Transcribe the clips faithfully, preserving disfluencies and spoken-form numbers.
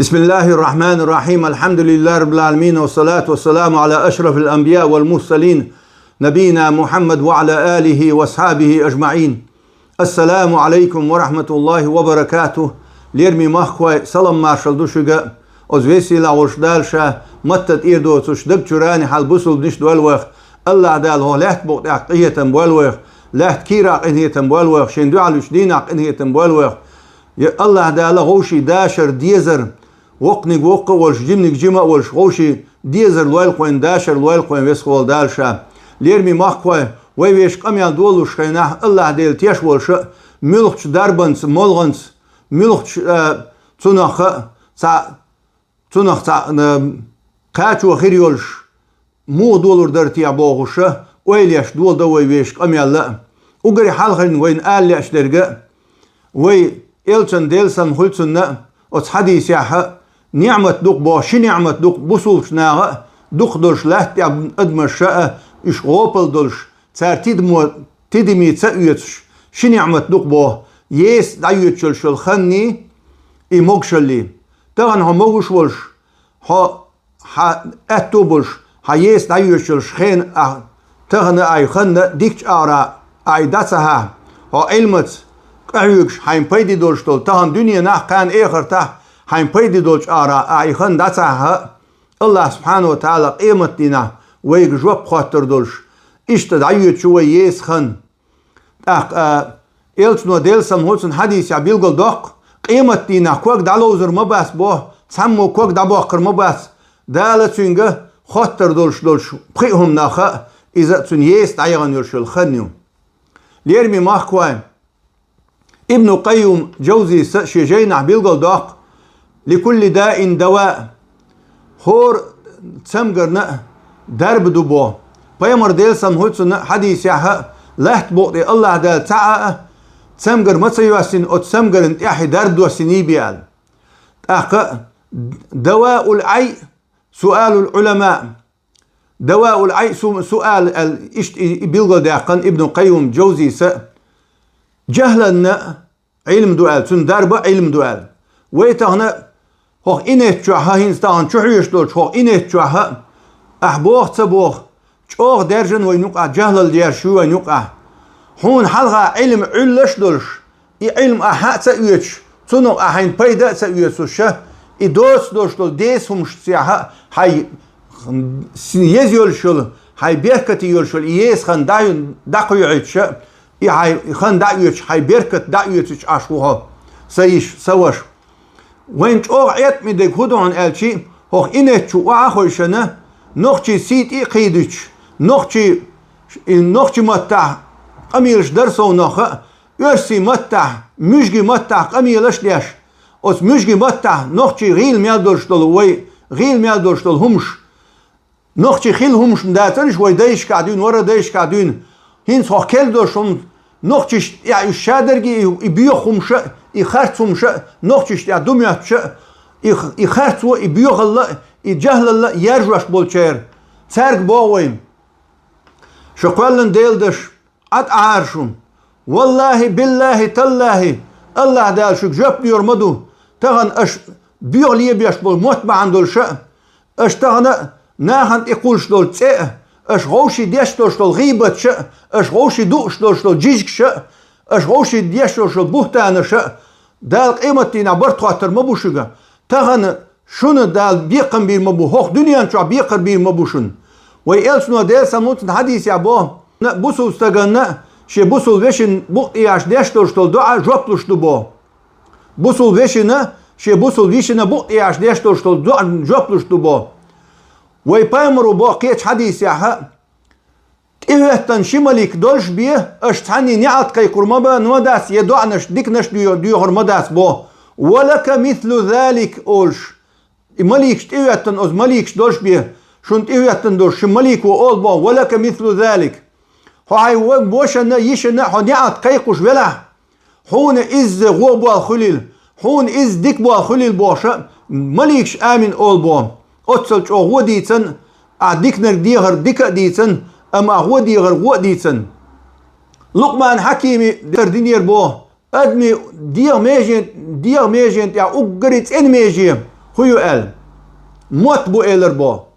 بسم الله الرحمن الرحيم. الحمد لله رب العالمين، والصلاة والسلام على أشرف الأنبياء والمرسلين، نبينا محمد وعلى آله وأصحابه أجمعين. السلام عليكم ورحمة الله وبركاته. Лераме махкой, салам маршал ду шуьга. Оз весела волуш Дала ша матта тӀера доцуш, даг чуьрани хьал бусулбаниш дол вайх. Аллах Дала хӀокху лаьтта букъа тӀехь къинхетам бой вайх, лаьтта кийрахь къинхетам бой вайх, шен дуьхьал йолчу дийнахь къинхетам бой вайх. Я Аллах Дала, вовший дашар, дезар, воккханиг воккха а волуш, жиманиг жима а волуш, вовший дезар лойла кхойн, дашар лойла кхойн, весхо волу Дала ша. Лераме махкой, вай вешан къамел долуш хенахь, Аллах Дела теш волуш а, муьлххачу дарбанца, молханца, муьлххачу, а, цунах а, цхьа, цунах цхьа, а, кхачо хир йолуш, муха долур дара те бохуш а, ойла еш доладо вай вешан къамел а. Уггаре хьалхарниг вайна ала лаьаш дерг а, вай элчан, Делан салам хуьлда цунна, оцу хьадисехь а, ниӀмат дукха боху, ши ниӀмат дукха бусулбачу наха а, дукха долуш латта тӀехь адамаш а, уьш гӀопал долуш, цара тидамо, тидаме ца оьцуш, ши ниӀмат дукха боху, еса дӀайоьдуш йолуш йолу ханний, и могушаллий. Тахана хьо могуш волуш, хьо хьан аьтто а болуш, хьан еса дӀайоьдуш йолуш хенахь, тахана а, ханна а дикачу агӀора а дӀа ца хьахь, хьо Ӏилмаца къахьоьгуш, хьайна пайде долуш долу, тахана дуьненахь, кхана эхартахь хьайна пайде долчу агӀора а и хан дӀа ца хьахь, Аллах субхьанаху ва тагӀала къематдийнахь вайга жоп хоттур долуш, иштта дӀайоьдуш ю вай еса хан. ТӀаккха, а, элчано, Делан салам хуьлда цунна, хьадисехь билгалдоккху, къематдийнахь ког дӀаловзур ма бац боху, цхьаммо ког дӀабоккхур ма бац, Дала цуьнга хоттур долуш долчу пхи а хӀуманах а, иза а цуьнан еса дӀаяхана йолуш йолу хан ю. Лераме махкой, Ибн Къаййим Джавзийс а шен жайнахь билгалдоккху: «Ликулли даин дава». ХӀора цамгарна а дарба ду боху. Пайхамар, Делан салам хуьлда цунна, хьадисехь а, латта букъа тӀе Аллах Дала цхьаъ а цамгар ма ца йоссина, оцу цамгарна тӀехь дарба доссиний бе аьлла. ТӀаккха а: «Даваул Ӏай, суалул Ӏулама». «Даваул Ӏай, су-, суал», аьлла, иштта и, и билгалдаьккхина Ибн Къаййим Джавзийс а, жахӀланна а Ӏилма ду аьлла, цуьнан дарба а Ӏилма ду аьлла. Вай тахана хӀокху инет чохь а, хӀинца тахана чу хьоьжуш долчу хӀокху инет чохь а, ахь боху, ца боху, чӀогӀа даьржина вайна юкъахь, жахӀлал даьржаш ю вайна юкъахь. Хьуна хьалха Ӏилма Ӏуьллуш а долуш, и Ӏилма ахь хьа а ца оьцуш, цунах ахь хьайна пайда а ца оьцуш, и доцуш долуш долу деса хӀуманашцехь а хьайн еза йолуш йолу, хьайн беркате йолуш йолу и еса хан дӀа-, дӀакхоьхьуьйтуш а, и хьайн хан дӀа а оьцуш, хьайн беркат дӀа а оьцуьйтуш Ӏаш ву хьо, сан йиша, сан ваша. Вайна чӀогӀа Ӏеткъаме дерг хӀун ду хьуна аьлчи, хӀокху инет чу охьа а хойшина, нохчийн сий тӀе а кхийдуьйтуш, нохчийн, и нохчийн маттахь къамелаш дар совнаха а, оьрсийн маттахь, муьжгийн маттахь къамелаш а деш, оцу муьжгийн маттахь нохчийн гӀийла мел долуш долу, вай гӀийла мел долуш долу хӀумаш, нохчийн хилла хӀумаш ма дацара уьш вай дайшкахь дуьйна, вара дайшкахь дуьйна. ХӀинца хӀокху керла долуш хӀума нохчашна тӀехь уьш шадерриге и, и боьха хӀумаш а, и харц хӀумаш а, нохчашна тӀехь ду моьттуш а, и, и харцо, и боьхалла а, и жахӀлалла а яржош болчеран. Цаьрга боху вайна: ша кхоьллина Делан даш, Ӏад Ӏара шу. Валлахи, биллахи, таллахи, Аллах Дала шуьга жоп лоьхур ма ду. Тахана аша боьха лебеш болу мотт бахьана долуш а, аша тахана а нахана тӀе кхуллуш долу цӀе а, аша вовшийн деш долуш долу гӀийбаташ а, аша вовшийн дууш долуш долу жижигаш а, аша вовшийн деш долуш долу буьхтанаш а, Дала къематдийнахь барт хоттур ма бу шуьга. Тахана шуна Дала бекхам бийр ма бу, хӀокху дуьнен чохь бекхар бийр ма бу шуна. Вай элчано, Делан салам хуьлда цунна, хьадисехь боху: бусулба стаганна а, шен бусулба вешин букъа тӀе яш деш долуш долу доӀа жоп луш ду боху. Бусулба вешина, шен бусулба йишина букъа тӀе яш деш долуш долу доӀа жоп луш ду боху. Вай пайхамаро боху кхечу хьадисехь а: «ТӀехӀоьттина ши малик долуш бен, аша цхьанний неӀалт кхайкхур ма ба-, ма дац, я доӀанаш, диканаш доь-, доьхур ма дац», бо. «Ва лака мислу залик», олуш. И маликаш тӀехӀоьттина, оцу маликаш долуш бен, шуна тӀехӀоьттина долуш, ши малико олу бо: «Ва лака мислу залик». Хьо хьайн ван-, вошана, йишина хьо неӀалт кхайкхуш велахь, хьуна изза гӀо болу хуьлийла, хьуна изза дика болу хуьлийла бохуш а, маликаш амин олу бо. Оццал чӀогӀа гӀо дийцан, ахь диканиг дехар дика а дийцан, амма ахь гӀо дехар гӀо а дийцан. Лукъман Хьакими дер динера бо: адамийн дегӀан межен, дегӀан межен тӀехь уггаре цӀена меже, ХӀу ю аьлла? Мотт бу элар бо.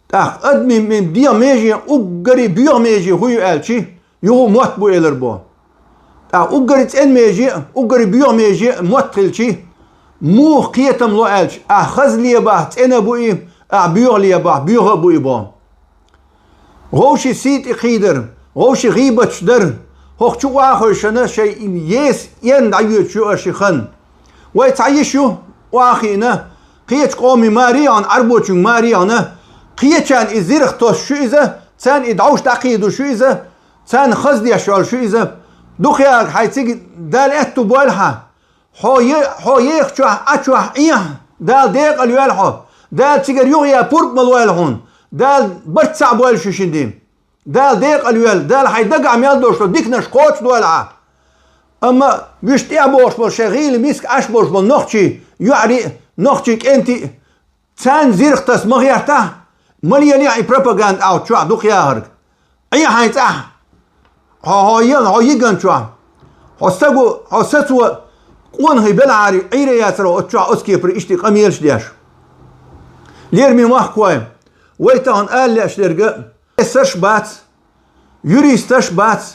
ТӀаккха адамийн дегӀа меже, уггаре боьха меже хӀу ю аьлчи, юха мотт бу элар бо. ТӀаккха уггаре цӀена меже, уггаре боьха меже мотт хилчи, муха кхетам ло аьлча, ахь хаза лебахь цӀена бу и, ахь боьха лебахь боьха а бу и бо. ГӀовши сий тӀе кхийдар, гӀовши гӀийбаташ дар, хӀокху чу охьахевшина шайн еса эн дӀайоьдуш ю аша и хан. Вай цхьа йиш ю охьахиъна, кхечу къомий маре а яхана, Ӏарбочуьнга маре а яхана, кхечарна и зирх тосуш ю иза, царна и дӀовш дӀакхийдуш ю иза, царна хаза деш йолуш ю иза. Дукха яхарг хьайн цига Дала аьтту бойла хьан. Хьо е-, хьо ехачохь, Ӏачохь Ӏехьа, Дала декъала йойла хьо. Дала цигара юхаяха пурба ма лойла хьуна. Дала барт цхьаъ бойла шу шин дин. Дала декъала йойла, Дала хьайн дагахь мел долуш долу диканаш кхочушдойла хьан. Амма вуьш тӀехь бохуш болу шайн гӀийла миска Ӏаш болуш болу нохчий, йоӀарий, нохчий кӀентий, царна зирх таса ма гӀертахь, ма лелехь и пропаганда Ӏа чохь дукха яхарг. Ӏе хьайн цӀахь, хьо, хьо ян, хьо йиган чохь. Хьо саго, хьо сацо къонахий белахьарий, Ӏийра яцара оцу чохь оцу кепара иштта къамелаш деш. Лераме махкахой, вай тахана ала лаьаш дерг, эсарш бац, юристаш бац,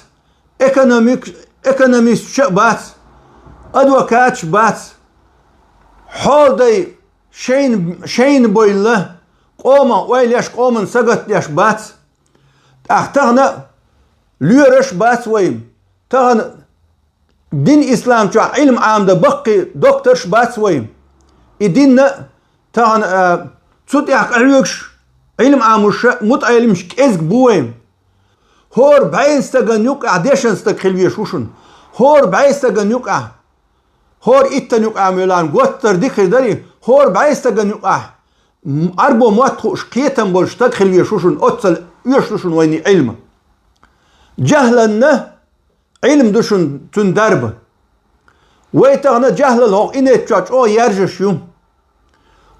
экономик-, экономисташ а бац, адвокаташ бац. Хьолдай шайна, шайна бойла, къоман ойла еш, къоман сагатдеш бац. ТӀаккха тахана лоьраш бац вай. Тахана дин ислам чохь Ӏилма Ӏамда баккхий докторш бац вай. И динна тахана, а, цу тӀехь къахьоьгуш Ӏилма Ӏамуша мутаӀелимаш кӀезиг бу вай. ХӀора бӀе стагана юкъахь дешан стаг хила веш ву шуна. ХӀора бӀе стагана юкъахь. ХӀора иттана юкъахь муьлан готтар дика хир дарий, хӀора бӀе стагана юкъахь. М-, Ӏарбо мотт хууш кхетам болуш стаг хила веш ву шуна, оццал оьшуш ду шуна вайна Ӏилма. Жахланна Ӏилма ду шуна цуьнан дарба. Вай тахана жахлал хӀокху инетта чохь чӀогӀа яржаш ю.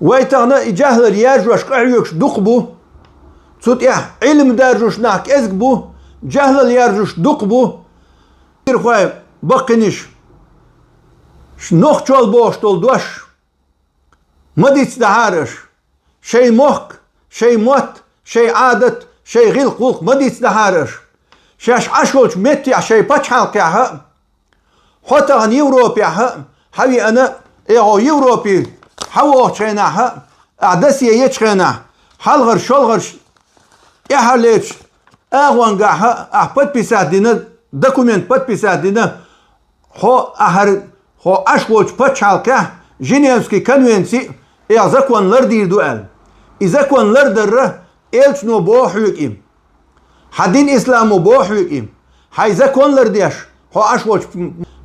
Вай тахана и жахлал яржош къахьоьгуш дукха бу. Цу тӀехь Ӏилма даржуш нах кӀезиг бу, жахлал яржуш дукха бу. Ирхой баккхиниш, нохчол бохуш долу дош. Ма дицдахьара аша. Шайн мохк, шайн мотт, шайн Ӏадат, шайн гӀиллакх-гӀуллакх ма дицдахьара аша. Шаьш Ӏаш волчу меттехь шайн пачхьалкхехь а, хьо тахана Европехь а, хьан веана, э, хьо Европе хьан вохучу хенахь а, ахь досье ечу хенахь, хьалхарш, шолгӀарш, тӀаьхьарлечу агӀонгахь а, ахь подписать дина, документ подписать дина, хьо ахьар, хьо Ӏаш волчу пачхьалкхехь Женевский конвенци, э, закон лардийр ду аьлла. И закон лардарра элчано боху хьоьга и. Хьан дин исламо боху хьоьга и. Хьайн закон лардеш, хьо Ӏаш волчу,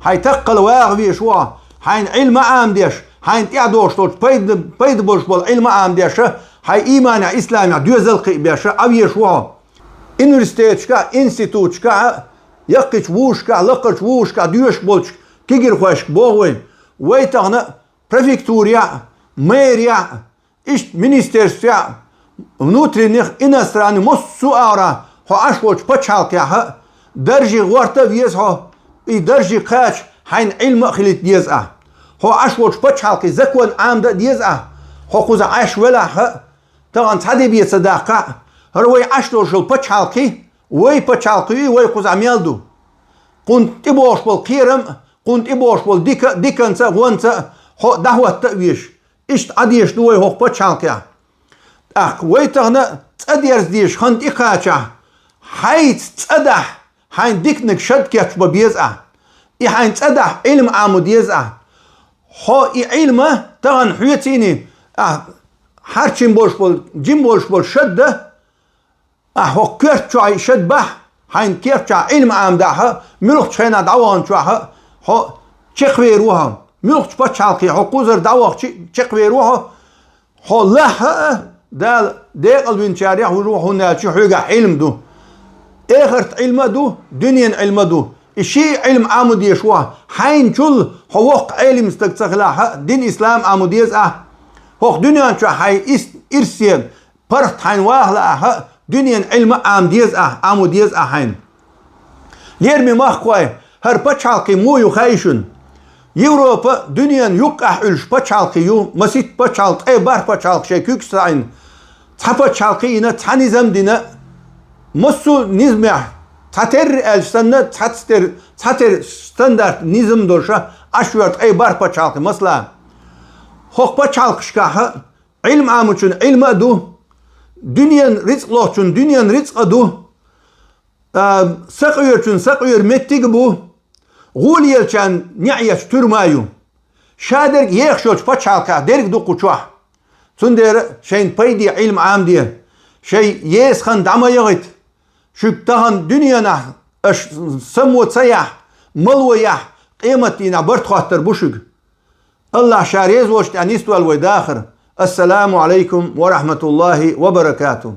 хьайн таккхал ваха веш ву хьо, хьайна Ӏилма Ӏамадеш, хьайна тӀехь дохуш долчу пайда, пайда болуш болу Ӏилма Ӏамадеш, хьайн ийманехь, исламехь доьзал кхиъ беш, Ӏа веш ву хьо. Университеташкахь, институташкахь, яккхийчу вузашкахь, лакхарчу вузашкахь доьшуш болчу кегирхошка боху вай. Вай тахана префектурехь а, мэрехь а, иштта министерствехь а, внутренних, иностранных, массо а агӀора хьо Ӏаш волчу пачхьалкхехь а, даржий гӀорта а веза хьо, и даржий кхача хьайна Ӏилма а хилийта деза ахь. Хьо Ӏаш волчу пачхьалкхийн закон Ӏамада а деза ахь. Хьо кхуза Ӏаш велахь а, тахана цхьа де бен ца даккхахь а, хӀара вай Ӏаш долуш йолу пачхьалкхий, вай пачхьалкхий, вай кхузахь мел ду. Кхунна тӀебогӀуш болу кхерам а, кхунна тӀебогӀуш болу дика, диканца а, вонца а хьо дӀахӀотта а везаш. Иштта Ӏадеша ду вай хӀокху пачхьалкхехь. ТӀаккха вай тахана цӀа дерза дезаш хан тӀекхачахь, хьайца цӀа дахь, хьайна диканиг шад кечбан беза ахь. И хьайна цӀа дахь, Ӏилма Ӏамо деза ахь. Хьо и Ӏилма тахана хьоьцийний, ахь хьарчийна болуш болу, жима болуш болу шад дан, ахь хӀокху коьрта чохь и шад бахь, хьайна керта чохь Ӏилма Ӏамадахь а, муьлххачу хенахь дӀаваханчохь а, хьо чекхвер ву хьо. Муьлххачу пачхьалкхе хьо кхузара дӀавахча а чекхвер ву хьо. Хьо лахь а, Дала декъалвинчарех вуьжу хьо, хӀунда аьлча хьоьгахь Ӏилма ду. Эхарт Ӏилма а ду, дуьненан Ӏилма а ду. И ши Ӏилма Ӏамо дезаш ву хьо. Хьайначул хьо воккха Ӏелим стаг ца хилахь а, дин ислам Ӏамо деза ахь. ХӀокху дуьнен чохь хьайн ис-, ирсе паргӀат хьайна ваха лаахь а, дуьненан Ӏилма Ӏамо деза ахь, Ӏамо деза ахь хьайна. Лераме махкахой, хӀара пачхьалкхе муха ю хаий шуна? Европа дуьненан юккъехь Ӏуьллуш пачхьалкхе ю, масийтта пачхьалкх, ткъе бархӀ пачхьалкх шайн куьйгаш схьаийна, цхьа пачхьалкх йина, цхьа низам дина, массо а низамехь, цхьатерра аьлча санна, цхьацатер-, цхьатера стандарт низам долуш Ӏаш верг ткъе бархӀ пачхьалкх, масала. ХӀокху пачхьалкхашкахь Ӏилма Ӏамочун Ӏилма а ду, дуьненан рицкъ лохучун дуьненан рицкъ а ду, а, сакъоьручун сакъоьру меттиг а бу, гӀоле елчарна неӀ ечу туьрма а ю. Шадерг еха йолчу пачхьалкхехь дерг ду кху чохь. Цундела шайна пайде Ӏилма Ӏамаде, шайн еса хан дӀа ма яхийта. Шуьга тахана дуьненахь аша само ца яхь, мало яхь, къематдийнахь барт хоттар бу шуьга. АллахӀ Ша реза волчу тӀехь нисдойла вай дахар. Ассаламу Ӏалайкум ва рахьматуллахӀи ва баракатухӀ.